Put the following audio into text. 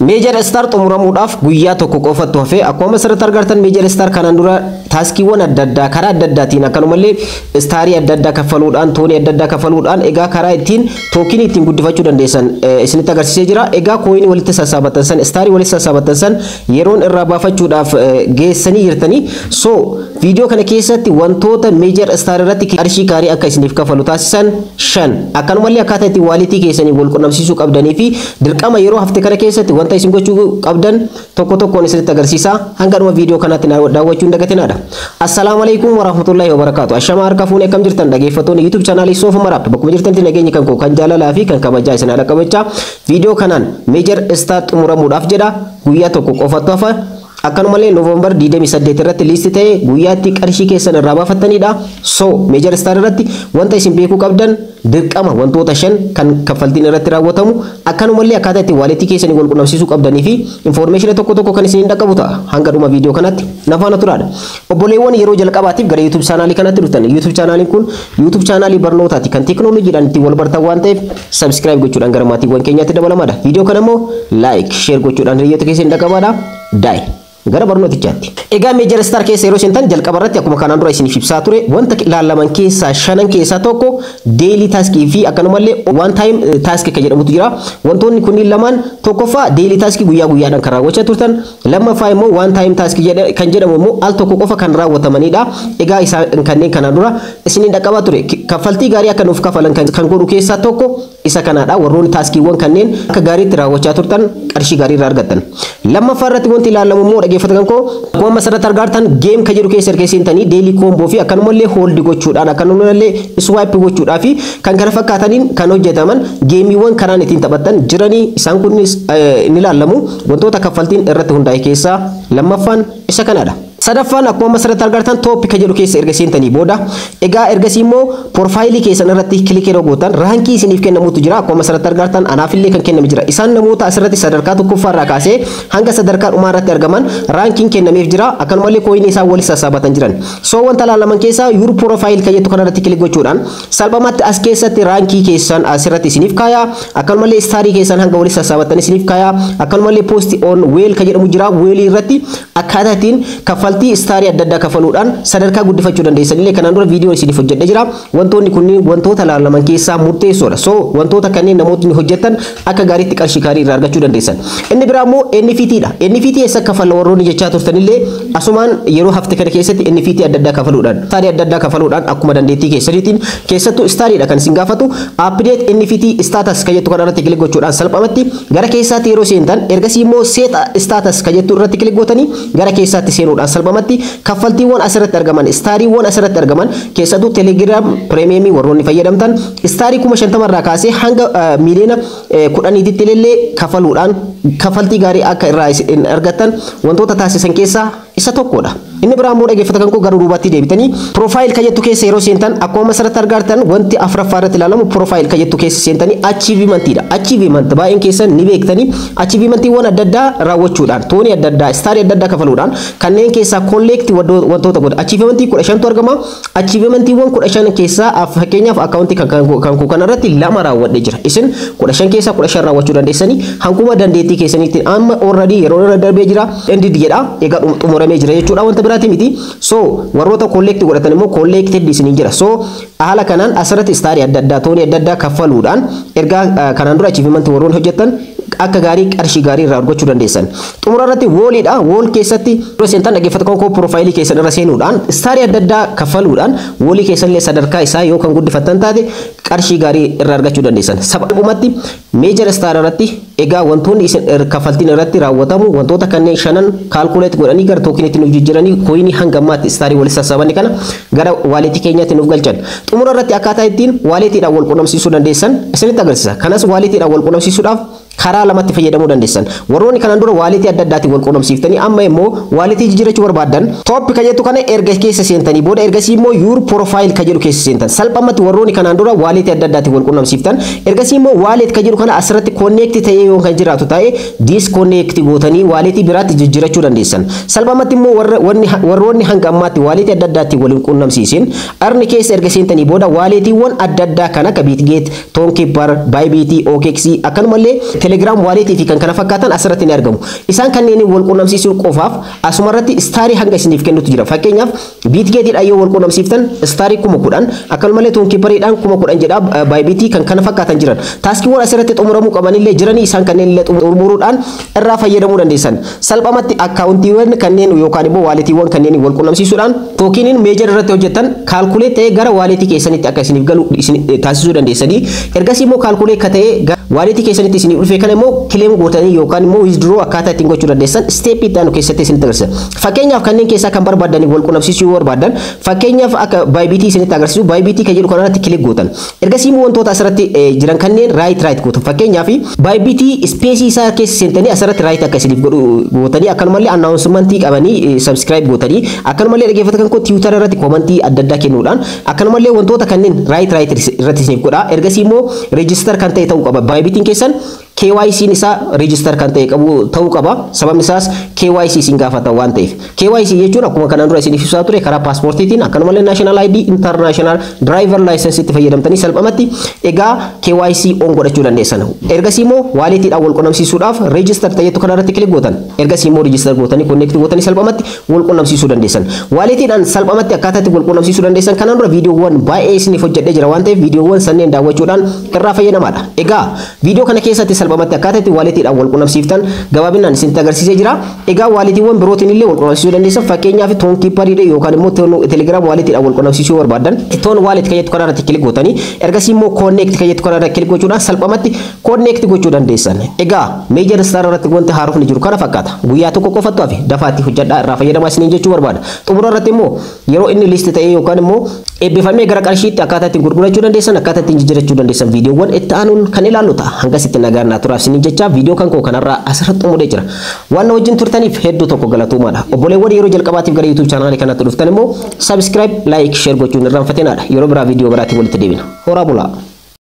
Major Star xumuramuudhaaf guyyaa tokko qofatu hafe. Akkuma asirratti argartan, Major Star kanaan dura taskiiwwan adda addaa karaa adda addaatiin, akkanumallee starii adda addaa kaffaluudhaan, TONii adda addaa kaffaluudhaan, egaa karaa ittiin tokenii ittiin guddifachuu dandeessan isinitti agarsiisee jira. Egaa coinii walitti sassaabatan san, starii walitti sassaabatan san yeroon irraa baafachuudhaaf geessanii jirtanii. So viidiyoo kana keessatti wantoota Major Star irratti qarshii gaarii akka isiniif kaffalu taasisan shan, akkanumallee akkaataa ittiin walletii keessanii wal qunnamsiisuu qabdanii fi dirqama yeroo hafte kana keessatti wanta isin gochuu qabdan tokko tokkoon isinitti agarsiisa. Hanga dhuma viidiyoo kanaatti daawwachuu hin dagatinaadha. Assalaamu alaikum warahmatullahi wabarakaatu. Ashama harka fuunee, akkam jirtan dhaggeeffattoonni YouTube channelii Soofa Maraab? Bakkuma jirtanitti nageenyi kan koo kan jaalalaa fi kan kabajaa isin haadha qabachaa, viidiyoo kanaan Major Star xumuramuudhaaf jedha, guyyaa tokko qofatu hafa. Akkanumallee November 28 irratti list ta'ee guyyaatti qarshii keessan irraa baafattanidha. So Major Star irratti wanta isin beekuu qabdan dirqama wantoota shan kan kaffaltiin irratti raawwatamu, akkanumallee akkaataa itti walletii keessanii wal qunnamsiisuu qabdanii fi informationa tokko tokko kan isin dhaqqabu ta'a. Hanga dhuma viidiyoo kanaatti nafaana turaadha. Obboleewwan yeroo jalqabaatiif gara YouTube channelii kanatti dhuftan, YouTube channeliin kun YouTube channelii barnootaati kan teekinooloojiidhaan ittiin wal bartan waan ta'eef, subscribe gochuudhaan gara maatiiwwan keenyaatti dabalamaadha. Viidiyoo kana immoo like, share gochuudhaan hiriyoota keessan dhaqqabaadha. Daa'e gara barnootichaatti. Egaa Major Star keessa yeroo seentan, jalqaba irratti akkuma kanaan dura isiniif ibsaa ture, wanta ilaalaman keessaa shanan keessaa tokko daily taskii fi akkanumallee one time taskii kan jedhamutu jira. Wantoonni kunniin lamaan, tokkoffaa daily taskii guyyaa guyyaadhaan kan raawwachaa turtan, lammaffaa immoo one time taskii kan jedhamu immoo al tokko qofa kan raawwatamanidha. Egaa isaan kanneen kanaan dura isiniin dhaqqabaa ture. Kaffaltii gaarii akka nuuf kafalan kan godhu keessaa tokko isa kanaadha. Warroonni taskiiwwan kanneen akka gaariitti raawwachaa turtan qarshii gaarii irraa argattan. Lammaffaa irratti wanti ilaalamu immoo, dhaggeeffatan koo, akkuma asirratti argartan, game kan jedhu keessa erga seentanii daily combo fi akkanumallee hold gochuudhaan, akkanumallee swipe gochuudhaa fi kan kana fakkaataniin kan hojjetaman gameiiwwan karaan ittiin taphattan jiranii, isaan kunis ni ilaalamu. Wantoota kaffaltiin irratti hundaa'e keessaa lammaffaan isa kanadha. Sadaffaan, akkuma asirratti argartan, top kan jedhu keessa erga seentanii booda, egaa ergasii immoo profileii keessan irratti click yeroo gootan rankii isiniif kennamutu jira. Akkuma asirratti argartan, anaafillee kan kenname jira. Isaan namoota asirratti sadarkaa tokkoffaa irraa kaasee hanga sadarkaa dhumaa irratti argaman rankiin kennameef jira. Akkanumallee coinii isaan walitti sassaabatan jiran. So wanta laalaman keessaa your profile kan jettu kanarratti click gochuudhaan salphumatti as keessatti rankii keessan asirratti isiniif kaayaa. Akkanumallee starii keessan hanga walitti sassaabatan isiniif kaayaa. Akkanumallee post on wall kan jedhamu jira. Wallii irratti akkaataa ittiin kaffaltii starii adda addaa kafaluudhaan sadarkaa guddifachuu dandeessan illee kanaan dura viidiyoo isiniif hojjedhee jira. Wantoonni kunniin wantoota laalaman keessaa murteessoodha. So wantoota kanneen namootni hojjetan akka gaariitti qarshii gaarii irraa argachuu dandeessan. Inni biraa immoo NFT dha. NFT eessa kafalla warroonni jechaa turtanillee, asumaan yeroo hafte kana keessatti NFT adda addaa kafaluudhaan, starii adda addaa kafaluudhaan, akkuma dandeettii keessaniitiin, keessattuu stariidha kan isin gaafatu. Update NFT status kan jettu kana irratti click gochuudhaan salphumatti gara keessaatti yeroo seentan, ergasii immoo set status kan jettu irratti click gootanii gara keessaatti seenuudhaan salphumatti kaffaltiiwwan asirratti argaman, stariiwwan asirratti argaman, keessattuu Telegram Premiumii warroonni fayyadamtan starii 50,000 irraa kaasee hanga 10,000,000tti illee kafaluudhaan kaffaltii gaarii akka irraa argattan wantoota taasisan keessaa isa tokkodha. Inni biraa immoo, dhaggeeffatan koo, gara duubaatti deebitanii profile kan jettu keessa yeroo seentan, akkuma asirratti argartan, wanti afuraffaa irratti ilaalamu profile kan jettu keessa seentanii achievementiidha. Achievement baay'een keessan ni beektanii. Achievementiiwwan adda addaa raawwachuudhaan, TONii adda addaa, starii adda addaa kafaluudhaan kanneen keessaa collect wantoota godha. Achievementii 15tu argama. Achievementiiwwan 15 keessaa fakkeenyaaf accountii kan koo kanarratti lama raawwadhee jira. Isin 15 keessaa 15 raawwachuu dandeessanii hankuma dandeettii keessaniitti. Amma already yeroo irra darbee jira, ended jedha. Egaa xumuramee jira jechuudha, wanta biraati miti. So warroota collect godhatan immoo collected isiniin jira. So haala kanaan asirratti starii adda addaa, TONii adda addaa kaffaluudhaan ergaa kanaan dura achievement warroonni hojjetan akka gaarii qarshii gaarii irraa argachuu dandeessan. Xumura irratti walliidha. Wall keessatti yeroo seentan, dhaggeeffata koo, profileii keessan irra seenuudhaan starii adda addaa kaffaluudhaan wallii keessan illee sadarkaa isaa yoo kan guddifattan taate qarshii gaarii irraa argachuu dandeessan. Salphumatti Major Star irratti egaa wantoonni isin kaffaltiin irratti raawwatamu wantoota kanneen shanan calculate godhanii gara tokeniitti nuuf jijjiiranii coinii hanga ammaatti starii walitti sassaabanne kana gara walletii keenyaatti nuuf galchan. Xumura irratti akkaataa ittiin walletiidhaan wal qunnamsiisuu dandeessan isinitti agarsiisa. Kanas walletiidhaan wal qunnamsiisuudhaaf karaa lamatti fayyadamuu dandeessan. Warroonni kanaan dura walletii adda addaatiin wal qunnamsiiftanii amma immoo walletii jijjiirachuu barbaaddan, top kan jettu kana erga keessa seentanii booda, ergasii immoo your profile kan jedhu keessa seentan. Salphumatti warroonni kanaan dura walletii adda addaatiin wal qunnamsiiftan, ergasii immoo wallet kan jedhu kana asirratti connect ta'ee yoo kan jiraatu ta'e disconnect gootanii walletii biraatti jijjiirachuu dandeessan. Salphumatti immoo warroonni hanga ammaatti walletii adda addaatiin wal qunnamsiisin, earn keessa erga seentanii booda walletiiwwan adda addaa kan akka Bitget, Tonkeeper, Bybit, OKX, akkanumallee Telegram walletii fi kan kana fakkaatan asirratti ni argamu. Isaan kanneen wal quunnamsiisuu qofaaf asumarratti starii hanga isiniif kennutu jira. Fakkeenyaaf, Bitgetiidhaan yoo wal quunnamsiiftan starii 10,000, akkanumallee Tonkeeperiidhaan 10,000 jedha, Bybitii kan kana fakkaatan jiran. Taskiiwwan asirratti xumuramuu qabanillee jiranii, isaan kanneen illee xumuruudhaan irraa fayyadamuu dandeessan. Salphamatti accountiiwwan kanneen yookaan immoo walletiiwwan kanneen wal quunnamsiisuudhaan tokeniin Major irratti hojjetan calculate ta'ee gara walletii keessanitti akka isiniif galu taasisuu dandeessanii, ergasii immoo calculate akka ta'e walletii keessanitti isiniif dhufe kana immoo claim gootanii yookaan immoo withdraw akkaataa ittiin gochuu dandeessan stepii itti aanu keessatti isinitti agarsiisa. Fakkeenyaaf, kanneen keessaa kan barbaadanii wal quunnamsiisuu yoo barbaadan, fakkeenyaaf akka Bybitii isinitti agarsiisu, Bybitii kan jedhu kanarratti click gootan. Ergasii immoo wantoota asirratti jiran kanneen right right gootan. Fakkeenyaaf, Bybitii spaceii isaa keessa seentanii asirratti right akka isiniif godhu gootanii, akkanumallee announcementii qabanii subscribe gootanii, akkanumallee dhaggeeffata kan koo Twitter irratti commentii adda addaa kennuudhaan, akkanumallee wantoota kanneen right right irratti isiniif godha. Ergasii immoo register kan ta'e ta'uu qaba. Bybitiin keessan KYC'n isaa register kan ta'e qabu ta'uu qaba. Sababni isaas KYC isin gaafata waan ta'eef. KYC jechuun akkuma kanaan dura isiniif ibsaa ture karaa paaspoortiitiin, akkanumallee national ID, international driver license itti fayyadamtanii salphumatti egaa KYC on godhachuu dandeessan. Ergasii immoo walletiidhaan wal qunnamsiisuudhaaf register ta'etu kanarratti click gootan. Ergasii immoo register gootanii, connect gootanii salphumatti wal qunnamsiisuu dandeessan. Walletiidhaan salphumatti akkaataa itti wal qunnamsiisuu dandeessan kanaan dura viidiyoowwan baay'ee isiniif hojjedhee jira waan ta'eef, viidiyoowwan sanneen daawwachuudhaan irraa fayyadamaadha. Egaa viidiyoo kana keessatti salphumatti akkaataa itti walletiidhaan wal qunnamsiiftan gabaabinaan isinitti agarsiisee jira. Egaa walletiiwwan birootiin illee wal qunnamsiisuu dandeessan. Fakkeenyaaf, Tonkeeperiidha yookaan immoo Telegram walletiidhaan wal qunnamsiisuu barbaadan, TON Wallet kan jettu kanarratti click gootanii, ergasii immoo connect kan jettu kanarratti click gochuudhaan salphumatti connect gochuu dandeessan. Egaa Major Star irratti wanti haarofni jiru kana fakkaata. Guyyaa tokko qofattu hafe, dafaatti hojjedhaa irraa fayyadamaa isiniin jechuu barbaada. Xumura irratti immoo yeroo inni list ta'ee yookaan immoo eebbifamee gara qarshiitti akkaataa ittiin gurgurachuu dandeessan, akkaataa ittiin jijjiirachuu dandeessan viidiyoowwan itti aanuun kan ilaallu ta'a. Hangasitti nagaan naa turaaf isiniin jecha viidiyoo kan koo kanarraa asirratti xumuree jira. Waan na wajjin turtaniif hedduu tokko galatoomaadha. Obboleewwan yeroo jalqabaatiif gara YouTube channelii kanatti dhuftan immoo subscribe, like, share gochuun irraanfatinaadha. Yeroo biraa viidiyoo biraatiin walitti deebina. Horaa bulaa.